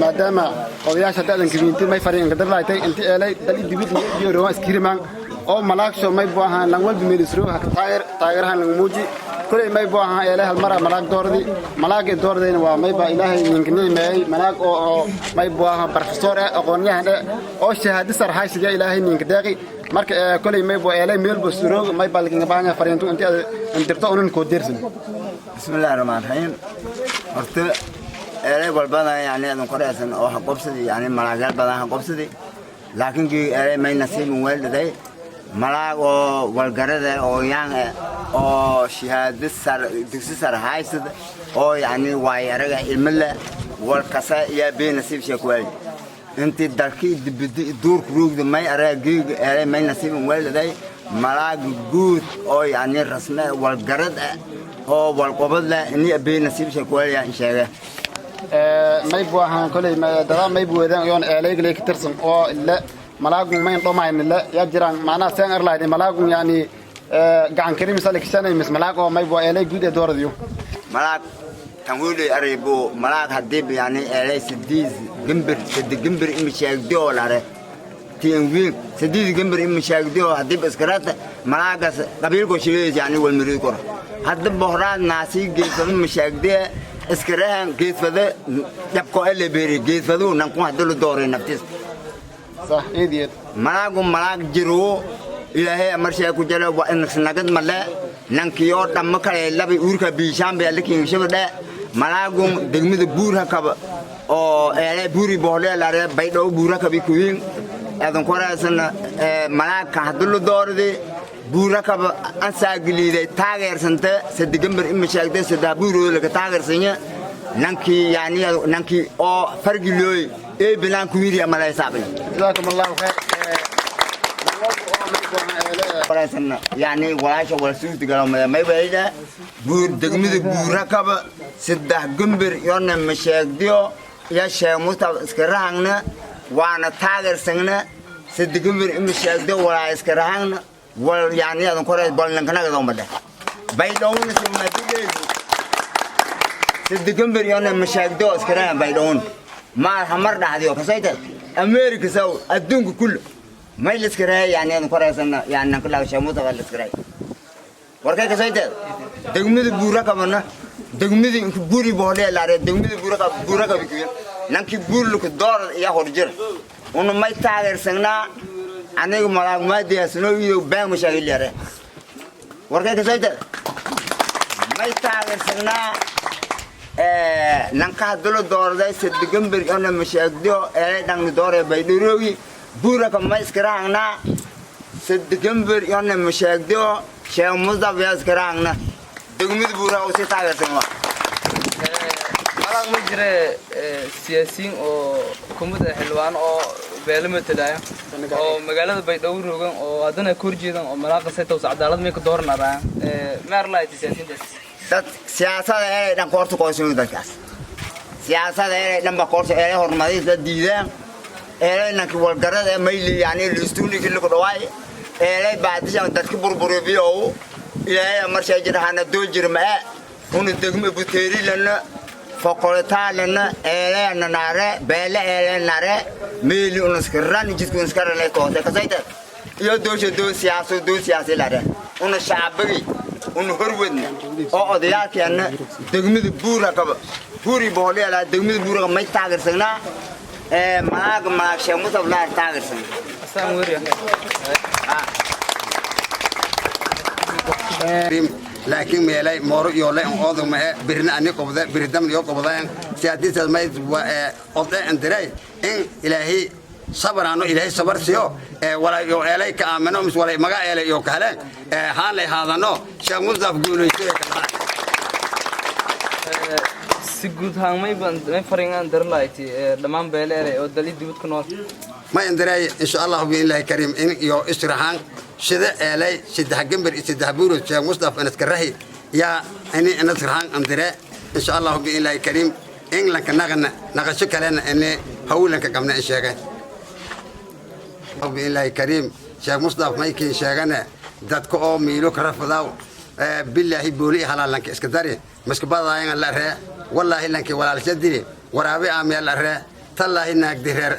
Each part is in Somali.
Maadaama odayaasha dadanka inti may fariin qadar lahayd inti eelay dal dibid iyo rowan iskirimaan oo malaagsho may buaha lan walbi meelisro ha taageer taageerahan lagu muuji kulay may buaha eelay hal mar malaag doordi malaag doordayna waa may baa Ilaahay ninka nimeeyay malaag oo may buaha professor ah aqoonyahan ah oo shahaado sar haysiga Ilaahay ninka deeqi. Marka kulay may buu eelay meel buu roog may baa laga baahan fariintu inti intirto unun ko dirsan. Bismillaahir rahmaanir rahiim. Horta eelay walbana yani adan koraysan oo ha qobsadi, yani malaagaal badan ha qobsadi, laakiin kii eelay may nasiibin weeldhaday malaag oo walgarada oo yaan oo shahaado sar dugsi sar haysada oo yani waay araga ilmo leh walkasa iyo bee nasiib sheekwaali intii dalkii dibidi duurka ruugda may araga geega eelay may nasiibin weeldhaday malaag guud oo yani rasme walgarad ah oo walqobad leh ini bee nasiib sheekwaali in sheege. May buahan kolay dadaa may buweedaan yoon eelaygalay ka tirsan oo ile malaagun mayn dhomayn ile yaa jiraan macnaha seen arlahayd malaagun yani gacan kari misale kishanay mis malaag oo may bua eelay guud ee dooradiyo. Malaag tan wiilay aribo malaag hadii yani eelay sidiis gambir sidi gambir imi sheegdi oo lare tiin wiil sidiis gambir imi sheegdi oo hadii iskarata malaagas qabiilko shileys yani wal marid kor hadda bohraad naasi geesada ma sheegdi iskarahan geesfada jabko ele beeri geesfadu nan ku hadda la dooray naftis. Sax eediyeed. Malaagu malaag jiro Ilaahay amarshay ku jira waa in nagad male nankiyo dhamma kale laba uurka biishaan bay lakin shabadha malaagu degmada buur hakaba oo eelay buuri bohle lare baydhow buur hakabi kuwiin adan koraysan malaag ka hadda la doorday buur hakaba ansaa geliiday taageersanta sadigambar ima sheegtay sadaa buurooda laga taageersanya nankii yani nankii oo fargilooy ee bilaan ku yiri amalaysaabin. Jazaakum allahu khayr. Koraysan yani walaasha wala suugti galo may wayda buur degmada buura kaba saddex gambir yoona ma sheegdiyo ya sheeg mustafa iska rahangna waana taageersangna saddex gambir ima sheegdiyo walaa iska rahangna wal yani adan koray bolnankanaga madhe baydhowna simaadigeedu saddex gambir yoona ma sheegdiyo iska rahan baydhown maar hamar dhacdiyo kasayta Amerika saw adduunka kullu may la iska rahay yani adan koraysan yani nanka laga sheeg mustafa la iska rahay warkay kasayta degmada buura kabana degmada inka buuri bohle laare degmada buura ka buura ka bikiyo nanki buurluka door iya horjir unu may taageersanaa aniga malaag maadiyaasno iyo baan mashaagil yare warkay kasayta may taageersanaa. Nanka hadalo doorday sadde gambar ona mashaagdiyo eelay dhangni doore baydharoogi buuraka ma iskaraangna sadde gambar ona mashaagdiyo Sheekh Mustaf yaa iskaraangna degmada buura oo si taageersan waa. Malaaq, ma jire siyaasiyiin oo kumid ah xildhibaano oo beelo matalaya oo magaalada Baydhabo roogan oo haddana ka horjeedan oo malaaqa saytaws cadaalad may ka dooranaraan? Ma arlaayta siyaasiyiintaas? Dad siyaasada eelay dhan koorta koosoo, dadkaas siyaasada eelay dhan ba koorta eelay horumariis la diidaan. Eelay nanki walgarada ee mayli yani listuuniki lagu dhawaay eelay baadisha dadka burburiyo biyow ilaahay marshay jirahana doo jira maa una degmo buteerilana foqolitaalana eelayana naare beele eelay nare meeli unaskaran jidku unaskaranay toose kasayta iyo doosha doo siyaaso doo siyaasi lare una shacbigi una horwadna oo odayaalkeena degmada buura kaba buuri boodheela degmada buura may taageersanaa ee malaag malaag Sheekh Mustaf naar taageersan. Asaan weriya. Laakiin meelay mooro yoole oodu ma birna ani qobda birdam iyo qobdaan siyaasiyaad may ode andiray in Ilaahay sabaraano, Ilaahay sabar siyo walaa iyo eelay ka aamino mis walay maga eelay iyo kale haan lay haadano Sheekh Mustaf guuleystay. Si guud ahaan may may faringaan darlayti dhammaan beele eelay oo dali dibad ku nool? Ma indiray insha Allah biillahi kariim in iyo israhan sida eelay saddex gambar iyo saddex buuro Sheekh Mustaf inaskarahi yaa ini inasrahan andire insha Allah biillahi kariim in lanka naqana naqasho kalena ini hawlanka qabna in sheegay biillahi kariim. Sheekh Mustaf maykii sheegane dadka oo miilo kara fadaaw billaahi booli halaalanka iska dari maskabadaayan la ree wallaahi lanki walaalsha dili waraabe aamya la ree tallaahi naagdi reer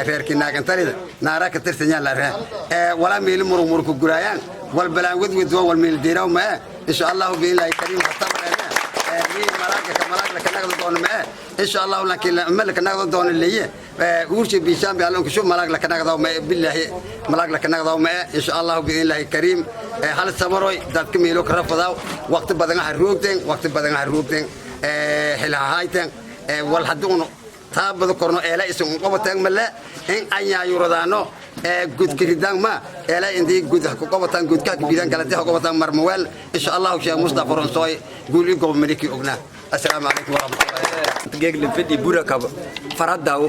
reerkii naagantarida naara ka tirsanyaa la ree walaa miili murug murug ku guraayaan wal balaan wedwed wal miil diiraw mae insha Allahu biillahi kariim hatabareene mii malaaga ka malaag la kanagdo doono mae insha Allahu laakiin ma la kanagdo doono leeye uurshi bishaan bi alon kushu malaag la kanagdo mae billaahi malaag la kanagdo mae insha Allahu biillahi kariim. Hal sabaroy dadka miilo kara fadaaw waqti badan ha roogteen, waqti badan ha roogteen xilahayteen wal haduuno taabada korno eela isun qobataan male in anyaayuradaano gudkiridaan ma eela intii gud ku qobataan gudka ku bidaan kala tii qobataan marmaweel insha Allah Sheekh Mustafa Ronsoy guuli gob maliki ogna. Assalaamu calaykum warahmatullahi. Geeg linfidhi burakab faradaw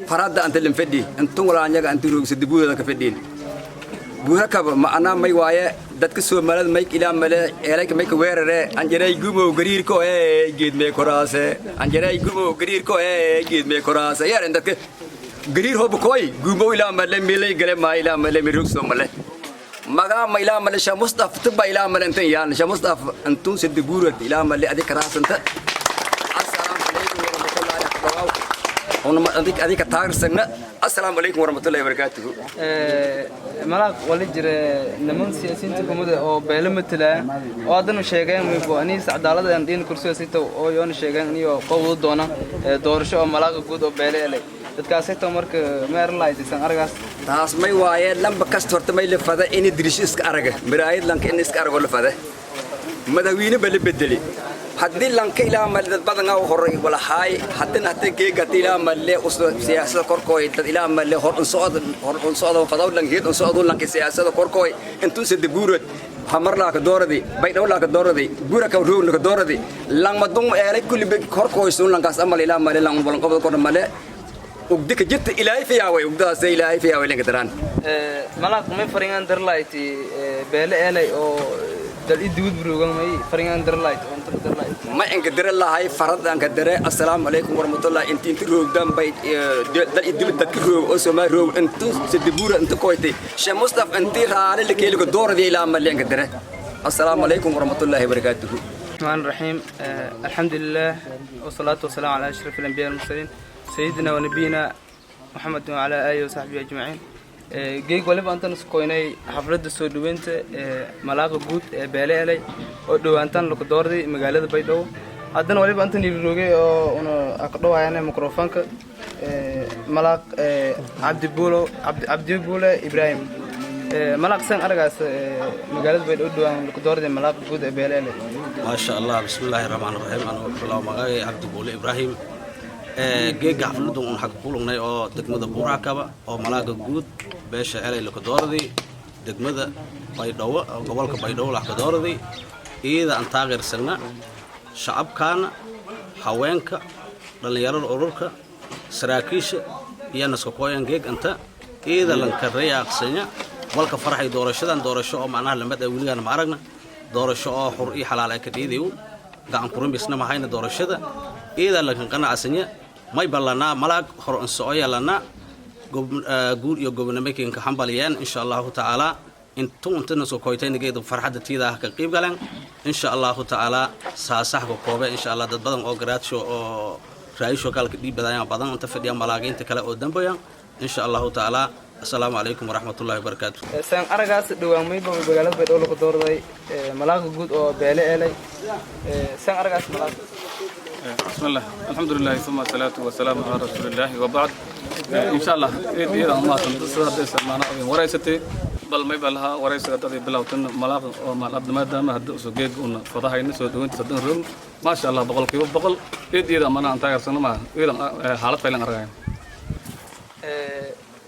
farada anta linfidhi intun wala anyaga antu roogsa dibuuda ka fidhiin burakab ma'ana may waaye dadka Soomaalida may ilaa male eelayka may ka weerare anjaray gumow gariirko ee geed may koraase anjaray gumow gariirko ee geed may koraase yar dadka gariir hob koy gumow ilaa male meelay gale ma ilaa male mi roogso male magaa ma ilaa male Sha Mustaf tuba ilaa male intan yaan Sha Mustaf antun sida buurad ilaa male adik raasanta. Assalaamu calaykum warahmatullahi wabarakaatuh. Ona adik adika taageersagna. Assalaamu calaykum warahmatullahi wabarakaatuh. Malaaq, wala jira niman siyaasiyiinta kumid ah oo beelo matalaya oo haddana sheegeen maybo aniis cadaalada aan dhiin kursiga sita oo yoona sheegeen iniyo qowdo doona doorasho oo malaaqa guud oo beele elay dadkaas sita marka meerlaaytisan aragaas? Taas may waaye lamba kasta horta may la fada in dirish iska araga miraayad lanka in iska arago la fada madaxweyne ba la bedeli haddii lanka ilaa male dad badan oo horay wala haay haddana haddii geega haddii ilaa male usoo siyaasada korkooy dad ilaa male hor un socod hor un socod fadaw lankeed un socod lanka siyaasada korkooy intuu sida buurad hamarlaa ka dooradi Baydhowlaa ka dooradi buura ka roogna ka dooradi langmadung eelay kulli korkooy sun lankaas amal ilaa male lang walan qobod korna male ugdi ka jirta Ilaahay fiyaaway ugdaas Ilaahay fiyaaway lanka daraan. Malaaq, may faringaan darlayti beele eelay oo dal i dibad burugan may faringaan darlayti oo inta darlayti? Ma inka dire lahay farad aan ka dire. Assalaamu calaykum warahmatullahi. Inti inti roogdan bay dal i dibad dadka roog oo Soomaali roog intu sidibuura inta koytay Sheekh Mustaf inti raali la keeligo dooradii ilaa ma inka dire. Assalaamu calaykum warahmatullahi wabarakaatuhu. الرحمن الرحيم. الحمد لله والصلاة والسلام على أشرف الأنبياء والمرسلين سيدنا ونبينا محمد وعلى آله وصحبه أجمعين. Geeg waliba antan isku koynay xafladda soo dhaweynta malaaqa guud ee beele elay oo dhowaantaan lagu doorday magaalada Baydhabo. Haddana waliba antan roogay oo una aqdhawaayana mikrofoonka malaaq Cabdi Buulo Cabdi Buule Ibraahim. Malaaq, san aragaas magaalada Baydhabo dhawaan lagu doorday malaaq guud ee beeleele? Maasha Allah, bismillaahi raxmaan raxiim. Anuu bilow magacay Cabdibuule Ibraahim. Geega xafladun un xag kulugnay oo degmada Buurakaba oo malaaga guud beesha Elay lakadooradi degmada Baydhabo, gobolka Baydhabo lakadooradi, iyada aan taageersagna shacabkaana, haweenka, dhallinyarada, ururka, saraakiisha iyo naskakooyan geeg anta iyada lanka rayaaqsanya walka farxay. Doorashadan doorasho oo macnaha lamad ay weligaana ma aragna, doorasho oo xur iyo xalaal ay ka dhiidayu gacan kurumisna mahayna. Doorashada iyada lankan qanacsanya. May ballanaa malaag hor ansocoyalanaa guul iyo gobonimo kinka hambaliyeen, insha Allahu tacaala. Intu intana soo koytaynageeda farxadda tiida ah ka qiib galeen, insha Allahu tacaala. Saasax ka koobe, insha Allah. Dad badan oo garaadsho oo raayisho kale ka dhiib badayaan badan inta fadhiya, malaagiinta kale oo dambeeyaan, insha Allahu tacaala. Assalaamu calaykum waraxmatullahi wabarakaatu. San aragaas dhawaan mayba magaalada Baydhabo lagu doorday malaaqa guud oo beele Eelay. San aragaas malaaq? بسم الله، الحمد لله، ثم الصلاة والسلام على رسول الله، وبعد. إن شاء الله إذا ما تنتصر معنا ورئيستي بل ما يبلها ورئيس قد بلاوتن ملاق ما الأبد ما دام هد سجيج ون فضحين سودوين تصدق رم، ما شاء الله، بقول كيف بقول إذا ما أنا أنت سنة ما إذا حالة فعلا أرجع.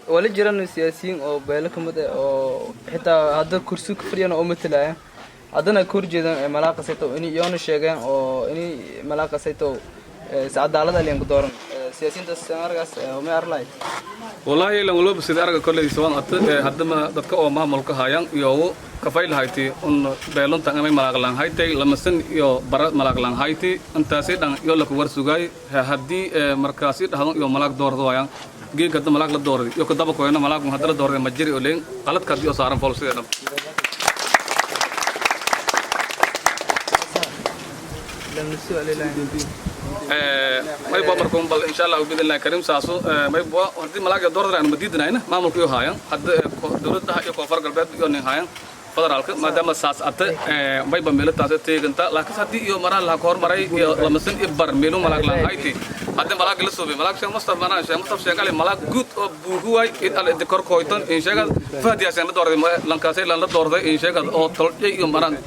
Wali jiran siyaasiyiin oo beelo ka mid ah oo xitaa hadda kursi ku fadhiyaan oo matalaya, haddana ka horjeedaan malaaqa sayto in iyoona sheegeen oo ini malaaqa sayto si cadaalad aliyan ku dooran siyaasiyiintaas. Argaas may arlayd? Wallaahi lan walba sida araga kolley sawan at haddama dadka oo maamulka hayaan iyo kafay lahayti un beelonta amay malaaqlaan haytay lamasan iyo bara malaaqlaan hayti intaasi dhan iyo la ku war sugay. Haddii markaasi dhahdo iyo malaaq doordo waayaan, geeg hadda malaaq la doorday iyo kadaba koyna malaaq hadda la doorday ma jiri oo leen qaladka haddii oo saaran fool sida dhan. Mayba markuun bal insha Allah biidnillahi karim saasu mayba haddii malaaga doordan aan madiidinayna maamulka iyo haayan hadda dowladda iyo Koonfur Galbeed iyo nin haayan federaalka, maadaama saas ate mayba meelo taas teeganta. Laakiin haddii iyo maraa la hormaray iyo lamasan iyo bar meelo malaag laan hayti, haddii malaag la suubay, malaag Sheekh Mustafa, manaa Sheekh Mustafa Sheekh Ali malaag guud oo buugu waay id al id kor koytan in sheegad Fahdi Yaasin la doorday lankaasay lan la doorday in sheegad oo toljay iyo maraan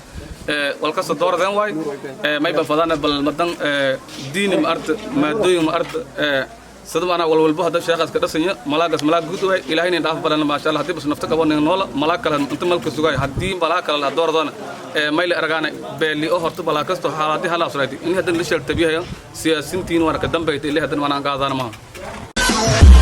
walkasta dooradeen waay. Mayba fadana bal madan diini ma arta maadooyin ma arta sida maanaa walwalbo hadda sheekhaas ka dhasanya malaagaas malaag guud waay. Ilaahayna dhaaf badan, maasha Allah. Haddii bas nafta qabo nin noola malaag kale inta malka sugaay, haddii malaag kale la dooradona mayla aragaana beeli oo horta balaa kasto xaaladii hala asrayti in haddan la sheegtabiyaya siyaasiintiin waana ka dambayta ilaa haddan maanaan qaadana maaha.